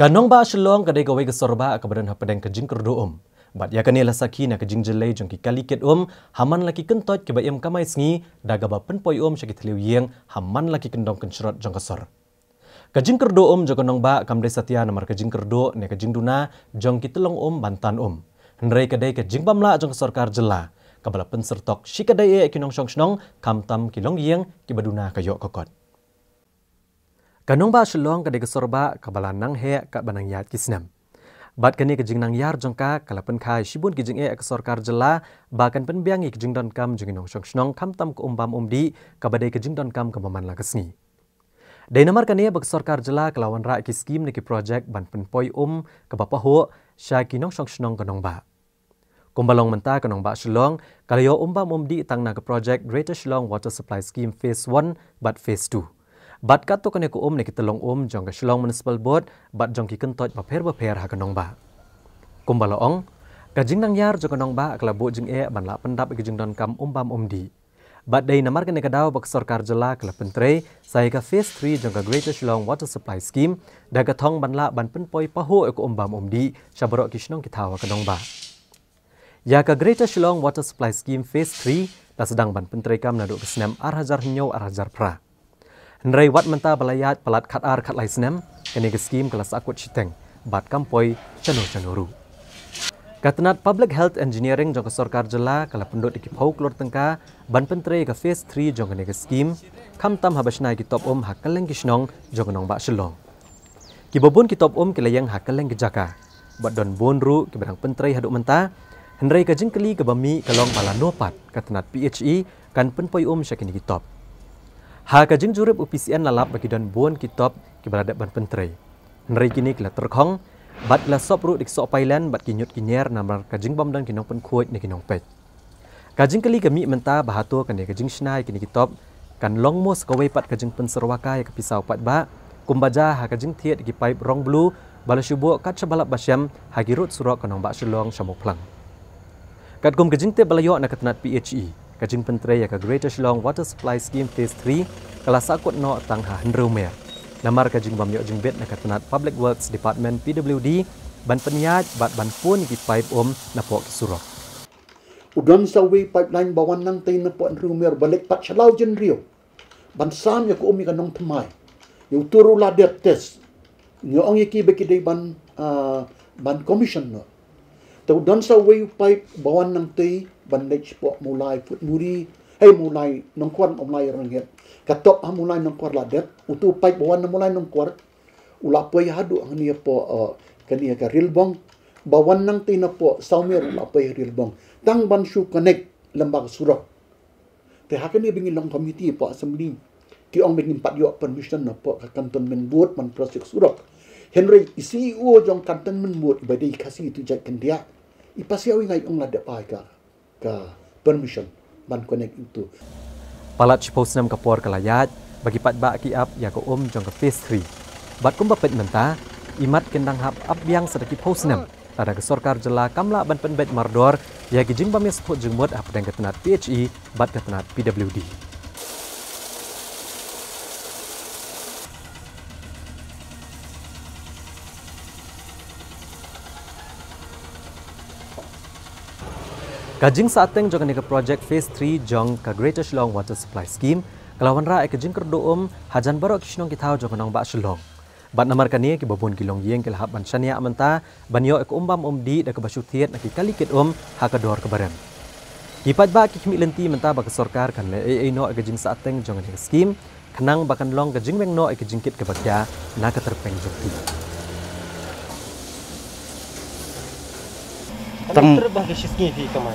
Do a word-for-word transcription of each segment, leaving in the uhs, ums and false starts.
Ka nongbah Shillong ka dei kawei ka sor bah kaba don hapdeng ka jingkyrduh um. Bad ïa kane la sakhi na ka jingjyllei jong ki kali kit um ha man la ki kyntoit kiba im kamai sngi da kaba pynpoi um sha ki thliew ïing ha man la ki kyndong kynshrot jong ka sor. Ka jingkyrduh um jong ka nongbah kam dei satia namar ka jingkyrduh ne ka jingduna jong ki tyllong um ban tan um. Hynrei ka dei ka jingbymlah jong ka sorkar jylla kaba la pynsyrtok shikatdei eh ki nongshong shnong khamtam ki longïing kiba duna ka ïoh ka kot. Ka nongbah Shillong ka dei ka sor bah kaba la nang heh katba nang ïaid ki snem. Bad kane ka jingnang ïar jong ka ka la pynkha ïa shibun ki jingeh ha ka sorkar jylla ba kan pynbiang ïa ki jingdonkam jong ki nongshong shnong khamtam ka um bam um dih kaba dei ka jingdonkam kaba man la ka sngi. Dei namar kane ba ka sorkar jylla ka la wanrah ki skim ne ki projek ban pynpoi um kaba pahuh sha ki nongshong shnong ka nongbah. Kumba long mynta ka nongbah Shillong ka la ïoh um bam um dih tang na ka projek Greater Shillong Water Supply Scheme Phase One bad Phase Two. Bad katto katne ka um ne ki tyllong um jong ka Shillong Municipal Board bad jong ki kyntoit bapher bapher ha ka nongbah. Kumba la ong, ka jingnang ïar jong ka nongbah ka la buh jingeh ban lah pyndap ïa ki jingdonkam um bam um dih. Bad dei namar kane ka daw ba ka sorkar jylla ka la pyntrei sa ïa ka Phase Three jong ka Greater Shillong Water Supply Scheme da ka thong ban lah ban pynpoi pahuh ïa ka um bam um dih sha baroh ki shnong ki thaw ha ka nongbah. Ïa ka Greater Shillong Water Supply Scheme Phase Three la sdang ban pyntreikam naduh ka snem ar hajar hynñiew ar hajar phra. Hynrei wat mynta ba la ïaid palat khatar khatlai snem, kane ka skim ka la sahkut shiteng bad kam poi shano shano ruh. Ka tnat Public Health Engineering jong ka sorkar jylla ka la pynlut ïa ki phew klur tyngka ban pyntrei ïa ka Phase Three jong kane ka skim, khamtam haba shna ïa ki top um ha kylleng ki shnong jong ka nongbah Shillong. Kiba bun ki top um ki la ïeng ha kylleng ki jaka bad don bun ruh kiba dang pyntrei haduh mynta. Hynrei ka jingkylli kaba mih ka long ba lano pat ka tnat P H E kan pynpoi um sha kine ki top. Ha ka jingjurip u P C N la lap ba ki don bun ki top kiba la dep ban pyntrei. Hynrei kine ki la tyrkhong bad ki la sop ruh da ki soh pailen bad ki ñiut ki ñier namar ka jingbym don ki nongpynkhuid ne ki nongpeit. Ka jingkylli ka mih mynta ba hato kane ka jingshna ïa kine ki top kan long mo sa kawei pat ka jingpynsyrwa kai ïa ka pisa u paidbah kumba jia ha ka jingthied ïa ki paip rong blue ba la shu buh kat shaba lap ba shem ha ki rud surok ka nongbah Shillong sha Mawphlang. Katkum ka jingtip ba la ïoh na ka tnat P H E, ka jingpyntrei ïa ka Greater Shillong Water Supply Scheme Phase Three ka la sahkut noh tang ha hynriew mer namar ka jingbym ïoh jingbit na ka tnat Public Works Department, P W D, ban pynïaid bad ban pun ïa ki paip um napoh ki surok. U don sa uwei pipeline ba wan nangtei napoh hynriew mer ba leit pat sha law jynriew ban sam ïa ka um ïa ka nongthymmai. Ïa uto ruh la dep test. Ngi ong ïa ki ba ki dei ban, ah, ban commission noh. Te u don sa uwei u pipe ba wan nangtei ban leit shapoh Mawlai Phutmuri, hei, Mawlai Nongkwar, Mawlai Ranghet. Ka top ha Mawlai Nongkwar la dep, uto u pipe ba wan na Mawlai Nongkwar u la poi haduh hangne hapoh, eh, kane ka Rilbong. Ba wan nangtei napoh Sawmer u la poi ha Rilbong tang ban shu connect lem bad ka surok. Te ha kane ba ngi long committee hapoh Assembly, ki ong ba ngim pat ïoh permission napoh ka Cantonment Board ban cross ïa ka surok. Hynrei i C E O jong Cantonment Board iba dei i Khasi, uto u Jack Kyndiah, i Pasiaw, i nga ong la dep ai ka ka permission ban connect uto. Palat shiphew snem ka por ka la ïaid ba ki paidbah ki ap ïa ka um jong ka Phase Three. Bad kumba peit mynta, imat kin dang hap ap biang sa da ki phew snem lada ka sorkar jylla kam lah ban pynbeit mardor ïa ki jingbym ïasngewthuh jingmut hapdeng ka tnat P H E bad ka tnat P W D. Ka jingsahteng jong kane ka projek Phase Three jong ka Greater Shillong Water Supply Scheme ka la wanrah ïa ka jingkyrduh um hajan baroh ki shnong ki thaw jong ka nongbah Shillong. Bad namar kane kiba bun ki longïing ki la hap ban shaniah mynta ban ïoh ïa ka um bam um dih da kaba shu thied na ki kali kit um ha ka dor kaba rem. Ki paidbah ki khmih lynti mynta ba ka sorkar kan leh ei ei noh ïa ka jingsahteng jong kane ka skim khnang ba kan long ka jingweng noh ïa ka jingkit kaba khia na ka tyrpeng jong ki. Tang trep ba ka shisngi phi kamai.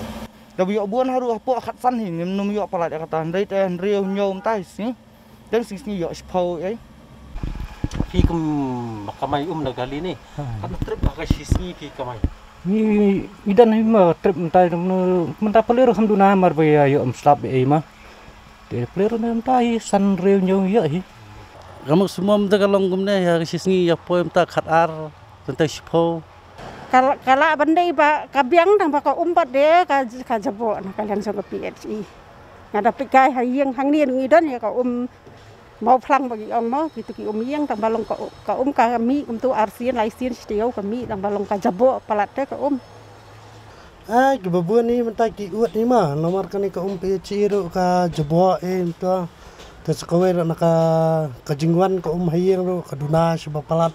Da ba ïoh bun haru hapoh khatsan hi ngim num ïoh palat ïa kata hynrei te hynriew hynñiew mynta hi sngi. Dang sngi sngi ïoh shiphew ei. Phi kum ba kamai um da kali ni. Ha. Kan trep ba ka shisngi phi kamai. Ngi ngi dan hi ma trep mynta mynta pale ro kham duna mar ba ïa ïoh ym slap ei ma. Te pale ro mynta hi san hynriew hynñiew ïoh hi. Ka mut sumom da ka long kumne ïa ka shisngi ïa poi mynta khatar. Tang shiphew. Ka la, ka la ban dei ba ka biang tang ba ka um pat de ka, ka jaboh na ka liang jong ka P H E. Nga da peit kai ha ïing hangne ngi don ïa ka um Mawphlang ba ki ong mo, kitu ki um ïeng, tang ba long ka, ka um ka mih kumtu arsien laisien shi taïew ka mih, tang ba long ka jaboh palat te ka um. Ai, kiba bun hi mynta ki ud hi mo, namar kane ka um P H E ruh ka jaboh hi mynta. Te sa kawei ruh na ka, ka jingwan ka um ha ïing ruh ka duna shi ba palat.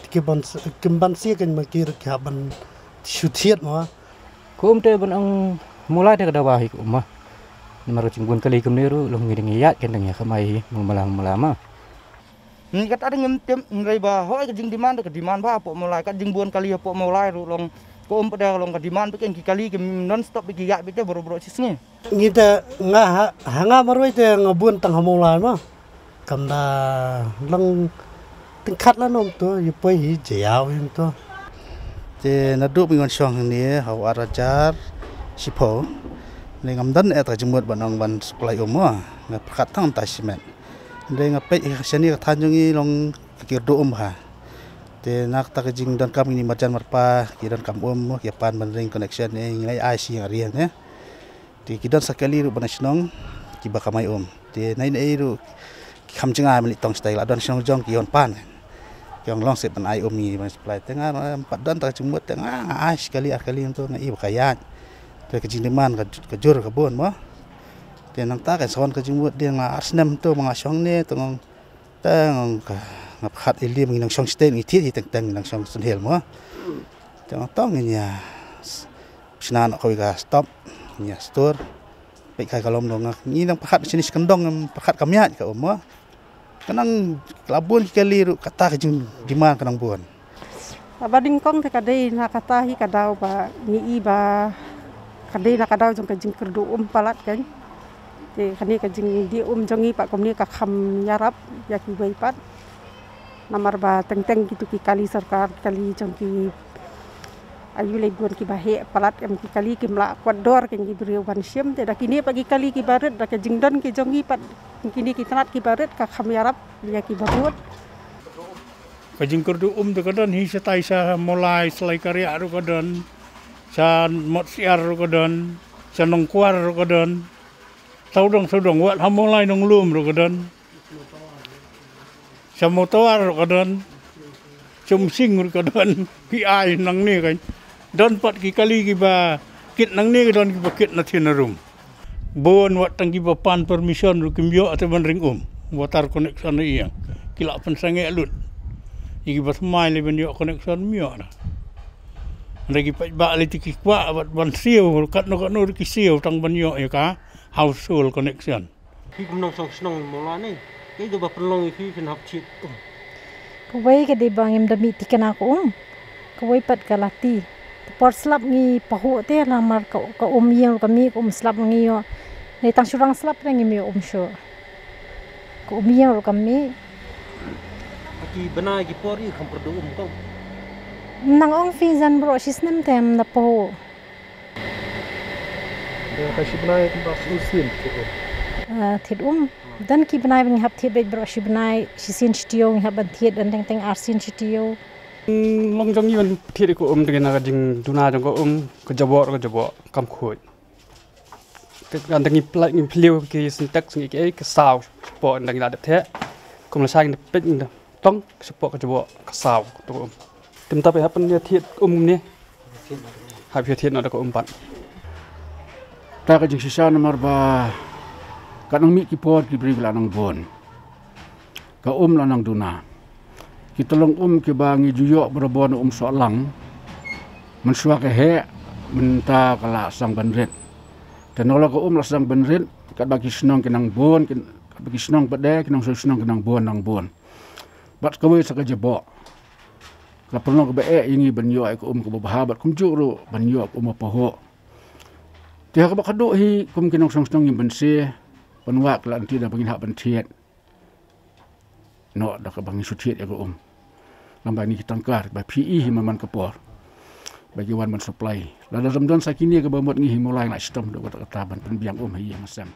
Te kim ban s-, kim ban sie kein ma ki ruh ki hap ban shu thied mo. Ka um te ban ong Mawlai te ka dawa hi ka um mo. Namar ka jingbun kali kumne ruh long ngi dang ïaid kein dang ïa kamai hi Mawlai Mawlai mo. Hmm, kata dang ngim tip, hynrei ba hoi ka jingdemand ka demand ba hapoh Mawlai, ka jingbun kali hapoh Mawlai ruh long ka um pat da long ka demand ba kein ki kali ki non stop ba ki ïaid beit te baroh baroh shi sngi. Ngi te nga ha, ha nga marwei te nga bun tang ha Mawlai mo. Kam da long tyngkhat la nom to, ïa poi hi jaïaw hi to. Te naduh ba ngi wan shong hangne ha u ar hajar shiphew, ne ngam don eh ta ka jingmut ban ong ban supply um mo, nga pyrkhat tang ta shimet. Hynrei nga peit ha shane ka thaiñ jong ngi long ka kyrduh um bha. Te na kata ka jingdonkam ngi marjan marpa ki donkam um, ki pan ban ring connection ne ngi la ai shi ïa ka riang ne. Te ki don sa kali ruh ban shnong kiba kamai um. Te nai nai ruh ki kham jngai mali tong stai la don shnong jong ki ïon pan. Ki ong long sep ban ai um ngi ban supply. Te nga, em, pat don ta ka jingmut te nga, nga ai shi kali ar kali to nga i ba ka ïaid. Te ka jingdemand ka, ka jur ka bun mo. Te nangta ka son ka jingmut de nga ar snem to ma nga shong ne to ngong. Te ngong ka, nga pyrkhat i lim ngi nang shong state ngi thied hi teng teng ngi nang shong Sunhill mo. Te ngong tong ngi ïa s-, shna noh kawei ka stop, ngi ïa store. Peit kai ka lom dong nga. Ngi nang pyrkhat shini shi kyndong ngam pyrkhat kam ïaid ka um mo. Ka nang la bun ki kali ruh kata ka jingdemand ka nang bun. Haba nyngkong te ka dei na kata hi ka daw ba ngi i ba ka dei na ka daw jong ka jingkyrduh um palat kein. Te kane ka jingdih um jong ngi pat kumne ka kham ïarap ïa kiwei pat. Namar ba teng teng kitu ki kali sorkar, kali jong ki ayu lei bun kiba heh palat, em, ki kali kim lah kwah dor kein ki briew ban shim. Te da kine pat ki kali kiba rit, da ka jingdon ki jong ngi pat kine ki tnat kiba rit ka kham ïarap ïa kiba bun. Ka jingkyrduh um te ka don hi shatai sha Mawlai Salai Kariah ruh ka don, sha Mot Siar ruh ka don, sha Nongkwar ruh ka don. Sawdong sawdong wat ha Mawlai Nonglum ruh ka don. Sha Mawtawar ruh ka don. Sha Umsing ruh ka don. Ki ai nangne kan. Don pat ki kali kiba kit nangne ka don kiba kit na thien na rum. Bun wat tang kiba pan permission ruh kim ïoh te ban ring um. Water connection ïa ki la pynsangeh lut. Ïa kiba thymmai lei ban ïoh connection ym ïoh na. Hynrei ki paidbah lei te ki kwah wat ban siew katno katno ruh ki siew tang ban ïoh ïa ka household connection. Phi kum nongshong shnong Mawlai ne, kaei kaba pynlong ïa phi phin hap thied um? Kawei ka dei ba ngim da mih thikna ka um. Kawei pat ka lati. Te por slap ngi pahuh te namar ka, ka um ïing ruh ka mih, ka um slap ngi ïoh. Ne tang shu rang slap te ngim ïoh um shuh. Ka um ïing ruh ka mih. Ha ki bnai ki por ïa kham kyrduh um ka. Nang ong phi jan baroh shi snem te ym da pahuh. Te ka shi bnai kumba shisien thied um? Ah, thied um. Don ki bnai ba ngi hap thied beit baroh shi bnai, shisien shi taïew ngi hap ban thied, don teng teng arsien shi taïew. Mm, long jong ngi ban thied ïa ka um te na ka jingduna jong ka um, ka jaboh ka jaboh kam khuid. Te kan dang ngi pynlait ngi pynliew ki Sintex ngi ki ei ka saw shapoh dang ngi la dep thied. Kum lashai ngi da peit ngi da tong shapoh ka jaboh ka saw to ka um. Te mynta phi hap ban ïa thied um ne? Hap ïa thied noh da ka um pat. Ta ka jingshisha namar ba ka nang mih ki por ki briew ki la nang bun. Ka um la nang duna. Ki tyllong um kiba ngi ju ïoh barabor na um sohlang. Mynshuwa ka heh, mynta ka la sdang ban rit. Te nalor ka um la sdang ban rit, katba ki shnong ki nang bun, ki, katba ki shnong pat de, ki nongshong shnong ki nang bun, nang bun. Bad kawei sa ka jaboh. Ka la pynlong kaba eh ïa ngi ban ïoh ïa ka um kaba bha bad kumjuh ruh ban ïoh ka um ba pahuh. Te ha kaba khatduh hi kum ki nongshong shnong ngim banse ban wad ka lynti da ba ngin hap ban thied noh da kaba ngin shu thied ïa ka um. Lem bad kine ki tangkar ba phi i hi man man ka por ba ki wan ban supply. Lada ym don sa kine kaba mut ngi hi Mawlai nga la shitom da kata kata ban pynbiang um ha ïing ha sem.